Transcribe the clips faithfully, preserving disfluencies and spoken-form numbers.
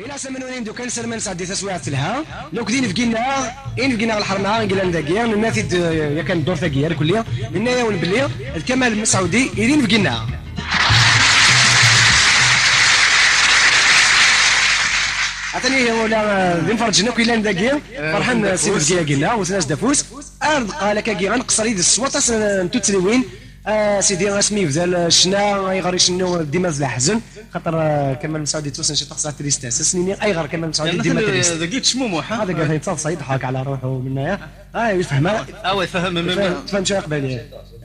Ila samanunin dukan salman sɛeddi taswiɛt telha. Luk d inebgi-nneɣ, inebgi-nneɣ lḥerma i yellan dagi, nenna-t-id, eh, yakan ddurt-agi irkelli, nenna-yawen belli d Kamal Mesɛudi i d inebgi-nneɣ. Atan ihi ula, eh, d imferǧen akk yellan dagi, ferḥen, eh, s inebgi-agi-nneɣ, wten-as-d afus. Ar deqqal akkagi ad nqeṣṣer yid-s s waṭas n, n tuttriwin. Ah, sidi, asmi yebda l-, ccna, ayɣer icennu dima d leḥzen? Xaṭer, ah, Kamal Mesɛud yettwassen ciṭuḥ s la tristesse. Ad s-nini ayɣer Kamal Mesɛud dima triste. Dagi yettcmumuḥ, ha? Hada qed yettaḍsa, yeḍḥak ala ruḥu, minna, ya. Ah, yefhem, ah. Ah, ouais, fehhem, mais, mais, tfehmem ciṭuḥ, bali.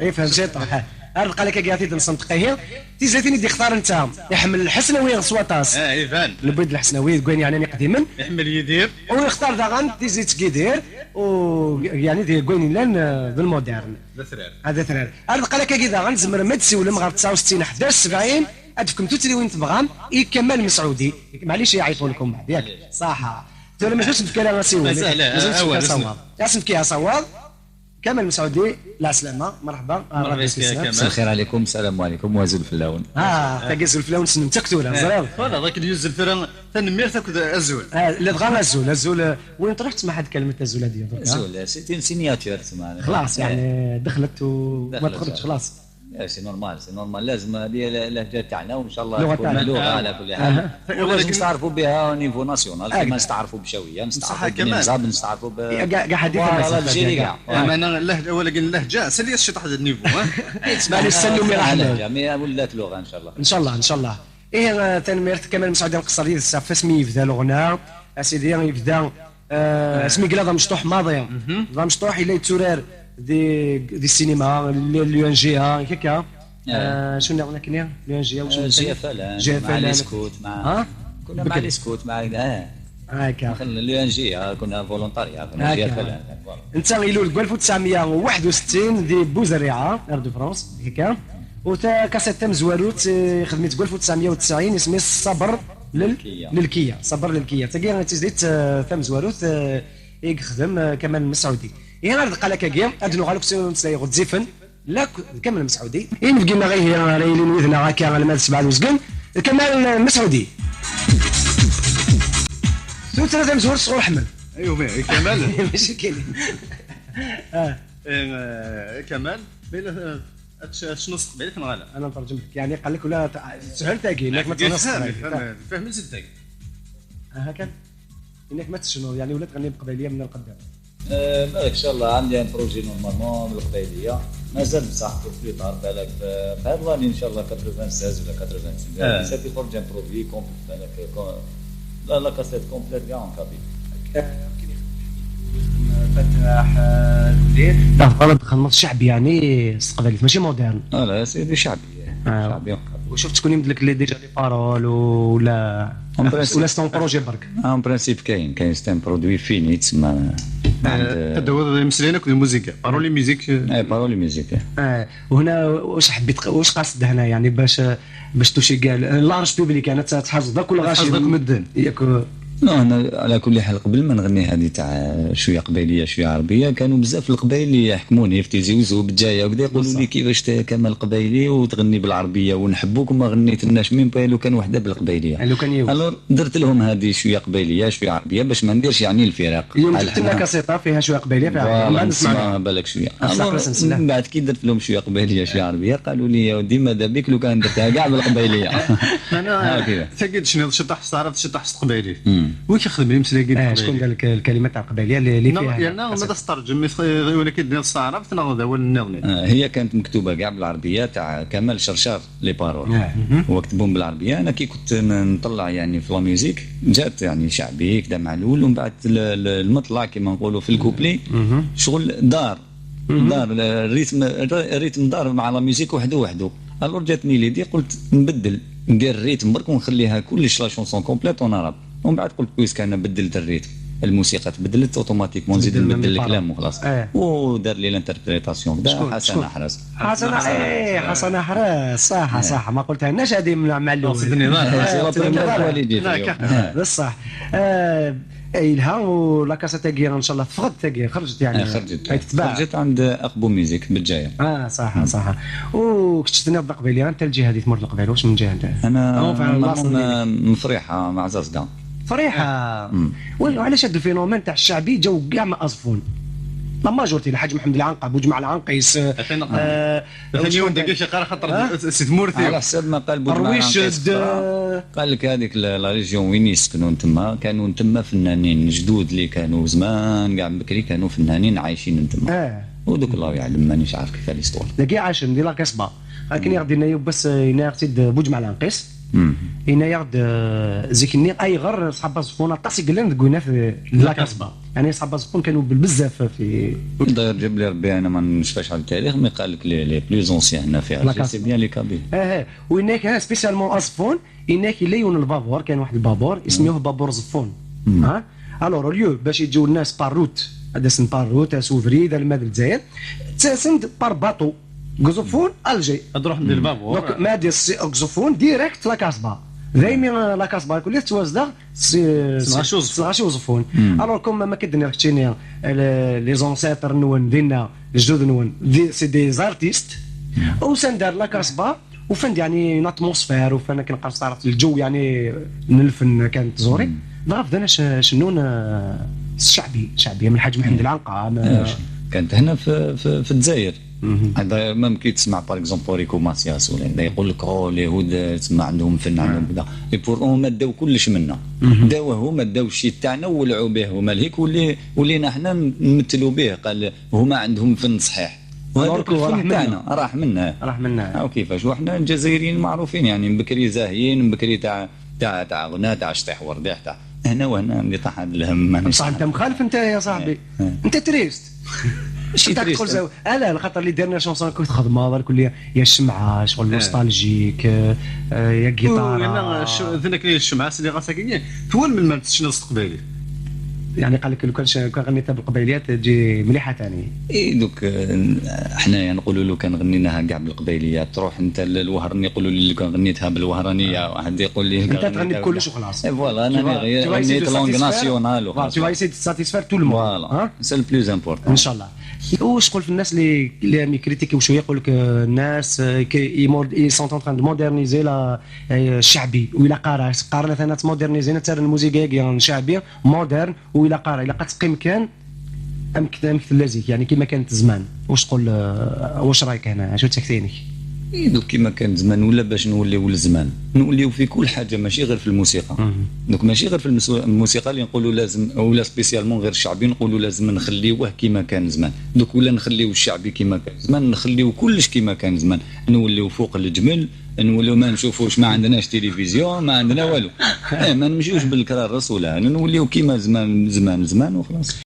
Yefhem ciṭuḥ, ha. Ar deqqal akkagi ad t-id-nsenṭeq ihi. Tizlatin i d-yextar netta, iḥemmel Lḥesnawi s waṭas. Ah, iban. Lebrid Lḥesnawi, deg wayen yeɛnan iqdimen. Iḥemmel Yidir. U yextar daɣen tizlit n Yidir, u, yeɛni, deg wayen yellan, eh, d lmodern. D atrar. Ah, d atrar. Ar deqqal akkagi daɣen, tzemrem ad d-siwlem ɣer tesɛa u settin, ḥdac sebɛin, ad d-tefkem tuttriwin tebɣam i Kamal Mesɛudi. Maɛlic, iɛiṭu lkum baɛd, yak? Maɛlic. Ṣaḥa. Tura mazal ur s-nefki ara asiwel. Mazal, mazal ur s-nefki asawaḍ. Ad s-nefki asawaḍ. Kamal Mesɛudi, lɛeslama, merḥba. Merḥba bik a Kamal. مساء الخير عليكم، السلام عليكم وأزول فلاون. Ah, tagi azul fell-awen, ssnen-tt akk tura, teẓriḍ? Voilà, dak d-yuzzel tura, tanemmirt akked azul. Ah, ladɣa azul, azul, eh, win truḥ tmaḥad kalmet azul ad yeddu. Azul, eh, c'est une signature, تسمى. خلاص، يعني، دخلت و-، ما دخلت، تخرجش، خلاص. Eh, c'est normal, c'est normal. لازم هذه ل-، لهجة تاعنا، وإن شاء الله تكون لغة على كل حال. أها. ولازم نستعرفوا بها au niveau national، كما نستعرفوا بشاوية، نستعرفوا بنينزا، نستعرفوا ب-، كاع، كاع حديث voilà، الجيري كاع. معنى اللهجة، ولكن اللهجة، سالي الشيء تحت النيفو، ها؟ اسمعني، السلومي راه حلال. Mais ولات لغة إن شاء الله. إن شاء الله، إن شاء الله. إيه، آه، tanemmirt Kamal Mesɛudi نقصر يد السقف، اسمي يبدا الغناء، أسيدي يبدا، آه، اسمي قلا ذا مشطوح ماضي. ذا مشطوح إلا يتسورار دي، دي السينما، لي، لي أن جي، ها، هكا. آه، شنو نغنى كني؟ لي أن جي، وشنو آه، جي إف إل إن، جي إف إل إن. مع لي سكوت، مع، ها؟ كنا مع لي سكوت، مع، آه. هكا. دخلنا لي أن جي، آه، كنا فولونتاريا، كنا هكا. جي إف إل إن، voilà. أنت يلول ألف وتسعمية وواحد وستين دي بوزريعة، إير دو فرانس، هكا. وتا كاسيت تمزواروت، آه، خدمت ألف وتسعمية وتسعين، اسمه الصبر لل-، للكية. للكية، صبر للكية. تاكي غادي تزيد، آه، تمزواروت، آه، يخدم، آه، كمال المسعودي. إيه، غير دقة لك كاكي، أدنو غالوك سيون سلاي غد زيفن. لا ك-، كمال المسعودي. إيه، نبقي ما غيه، راه يلي نوذنا غاكي على مال سبعة وزقن. كمال المسعودي. تو ثلاثة مزور صغور حمل. أيوه، مي، كمال. ماشي كاين. آه. إيه، آه، كمال. بلا، آه، أتش-، أتش نص قبيلة نغالا. أنا نترجم لك. يعني قال لك ولا ت-، سهل تاكي، إنك ما تنص فهم، قبيلة. فهم، فهم زيد تاكي. آه، هكا. إنك ما تشنو، يعني ولا تغني بقبيلية من القدام. آه، بالك إن شاء الله عندي ان بروجي نورمالمون بالقبايلية. مازال بصح في بلي طار بالك ب-، في هاد لاني إن شاء الله ثمانية وتسعين ولا ثمانية وتسعين. آه. سيتي خرج ان برودوي كومبليت بالك كو-، لا، لا كاسيت كومبليت كاع اون كابيل. آه، كاين يخدم الحديد ويخدم فتاح، آه، الوليد. لا، غلط، خدمة شعبي يعني، استقبالي، ماشي مودرن. آه، لا، سيدي شعبي. آه. شعبي اون كابيل. وشفت شكون يمد لك لي ديجا لي بارول ولا، اون برانسيب. ولا سي اون بروجي برك؟ آه، اون برانسيب كاين، كاين سي ان برودوي فيني تسمى. آه، عند تدور مسلينك الموسيقى، بارولي ميوزيك. آه، بارولي ميوزيك. آه، وهنا واش حبيت، واش قاصد هنا يعني باش، باش توشي كاع لارج بوبليك، يعني تحاز ذاك ولا غاشي؟ تحاز ذاك مدن. ياك. لا، أنا على كل حال قبل ما نغني هذه تاع شوية قبايلية شوية عربية، كانوا بزاف القبايل اللي يحكموني في تيزي وزو بجاية وكذا، يقولوا لي: "كيفاش ت-، كمال قبايلي وتغني بالعربية ونحبوك وما غنيت لناش ميم با لو كان وحدة بالقبايلية؟" لو كان يوز. ألور درت لهم هذه شوية قبايلية شوية عربية باش ما نديرش يعني الفراق. اليوم جبت لنا كاسيطة فيها شوية قبايلية، فيها عربية. فوالا، نسمعها بالك شوية. ألور من بعد كي درت لهم شوية قبايلية شوية عربية، قالوا لي: "يا ودي ماذا بك لو كان درتها كاع بالقبايلية؟" معناها هكذا. تقد شنو شطح استعرض، شطح قبايلي. وي كيخدم لي مسلاكي آه، شكون قال لك الكلمة تاع القبايلية اللي، اللي فيها؟ يا نا، ما تسترجم، يس-، ولا كي دير الصعرف، تنغض ولا نغني. آه، هي كانت مكتوبة كاع بالعربية تاع كمال شرشار، لي بارول. آه. هو كتبهم بالعربية. أنا كي كنت ن-، نطلع يعني في لا ميوزيك، جات يعني شعبي كدا معلول، ومن بعد ال-، ال-، المطلع كيما نقولوا في الكوبلي، شغل دار. دار ال-، الريتم، الر-، الريتم دار مع لا ميوزيك وحده وحده. ألور جاتني ليدي، قلت نبدل، ندير الريتم برك ونخليها كلش لا شونسون كومبليت اون عرب. ومن بعد قلت: "بويسك أنا بدلت الريتم، الموسيقى تبدلت، أوتوماتيكمون نزيد تبدل من نبدل البارون." الكلام وخلاص. آه. ودار لي لانتربريتاسيون كدا شكون؟ حسن شكون؟ أحرز. حسن، إيه، حسن أحرز، صح، صح، ما قلتهالناش هذه من، مع الأول. قصدني، لا، لا، آه، سي لا بروميير فوا لي دي لا، فيو. كا-، آه. بصح. آه، إيه، يلها، ولا كاسا تاكي إن شاء الله تفغت، تاكي خرجت يعني. آه، خرجت. أي تتباع. خرجت عند أخ بو ميوزيك بالجاية. آه، صح، صح. وكنت تنظق بلي أنت الجهة هذه تمر القبيل، واش من جهة أنت؟ أنا أو فعلا نورمالمون الله م-، من فريحة مع زازدة. فريحه. وي، وعلاش هذا الفينومين تاع الشعبي جاو كاع من ازفون؟ لا ماجورتي، الحاج محمد العنقا، بوجمع العنقيس، آه، ثاني يوم دقيقه قال خاطر سي تمورثي. على حسب ما قال بوجمع العنقيس، قال لك هذيك لا ريجيون وين يسكنوا تما، كانوا تما فنانين جدود اللي كانوا زمان كاع بكري، كانوا فنانين عايشين تما. اه، ودوك الله يعلم، مانيش عارف كيف ليستوار. دقيقه، عاشر ندير لا كاسبا. لكن يغدي لنا بس يناغ تيد بوجمع العنقيس. هنا يغد، آه، زيك ني ايغر صحاب الزفون طاس يقلن دقونا في لا كاسبا. يعني صحاب الزفون كانوا بزاف في. داير جاب لي ربي، انا ما نشفاش على التاريخ، مي قال لك لي بلي زونسيان هنا في لا كاسبا سي بيان لي كابيل. اه، اه. وهناك، اه، سبيسيالمون الزفون، هناك يليون البابور، كان واحد البابور يسميوه بابور زفون. ها، الوغ ليو باش يجيو الناس بار روت، هذا اسم بار روت، اسوفري، ذا الماد الجزائر، تسند بار باطو. قزفون الجي. تروح من الباب. دونك ما دير قزفون ديريكت لا كاسبا. دايما لا كاسبا كل توازدغ سي سي غاشوزفون. الوغ كوم ما كدني راه تشيني لي زونسيتر نون دينا، الجدود نون، سي دي زارتيست. وسندار لا كاسبا وفند يعني اون اتموسفير وفانا كنقص تعرف الجو يعني من الفن كانت زوري. ضاف دنا شنون الشعبي، شعبي من الحاج محمد العنقا. كانت هنا في في, في الجزائر. هذا ميم كي تسمع بار اكزومبل ريكو ماسياس ولا يقول لك او اليهود تسمع عندهم فن، عندهم كذا. اي بور هما داو كلش منا. داوه هما، داو الشيء تاعنا وولعوا به هما لهيك، ولي ولينا حنا نمثلوا به. قال هما عندهم فن صحيح، وهذاك الفن تاعنا راح منا. راح منا. هاو كيفاش، وحنا الجزائريين معروفين يعني، من بكري زاهيين، من بكري تاع تاع تاع غناء، تاع شطيح وربيح، تاع هنا وهنا اللي طاح هذا الهم. بصح انت مخالف انت يا صاحبي، انت تريست. شي تريست. لا لا، خاطر اللي دارنا شونسون كنت خدمه هذا الكل، يا الشمعه شغل نوستالجيك، يا جيتار. ذنك لي الشمعه سيدي غاسا كي توال من ما تسشنا استقبالي. يعني قال لك لو كان كان غنيتها بالقبايليات تجي مليحه ثاني. اي دوك، حنايا نقولوا لو كان غنيناها كاع بالقبايليات، تروح انت للوهرني يقولوا لي لو كان غنيتها بالوهرانيه، واحد يقول لي انت تغني بكلش وخلاص. اي فوالا، انا غير غنيت لونغ ناسيونال وخلاص. Tu vas essayer de satisfaire tout le monde. Voilà, c'est le plus important. ان شاء الله. واش تقول في الناس اللي اللي يكريتيكيو شويه، يقول لك الناس ils sont en train de moderniser la الشعبي، ولا قارا قارنا ثاني تمودرنيزينا تاع الموسيقى كاع شعبي مودرن، ولا قارا الا قد تقيم كان ام كتاب مثل لازيك يعني كما كانت زمان. واش تقول؟ واش رايك هنا؟ شو تكثينك؟ اي دوك كيما كان زمان، ولا باش نوليو لزمان، نوليو في كل حاجه، ماشي غير في الموسيقى. دوك ماشي غير في الموسيقى اللي نقولوا لازم، ولا سبيسيالمون غير الشعبي نقولوا لازم نخليوه كيما كان زمان. دوك ولا نخليو الشعبي كيما كان زمان، نخليو كلش كيما كان زمان، نوليو فوق الجمل، نوليو ما نشوفوش، ما عندناش تلفزيون، ما عندنا والو. ايه، ما نمشيوش بالكرا الرسول، نوليو كيما زمان، زمان، زمان وخلاص.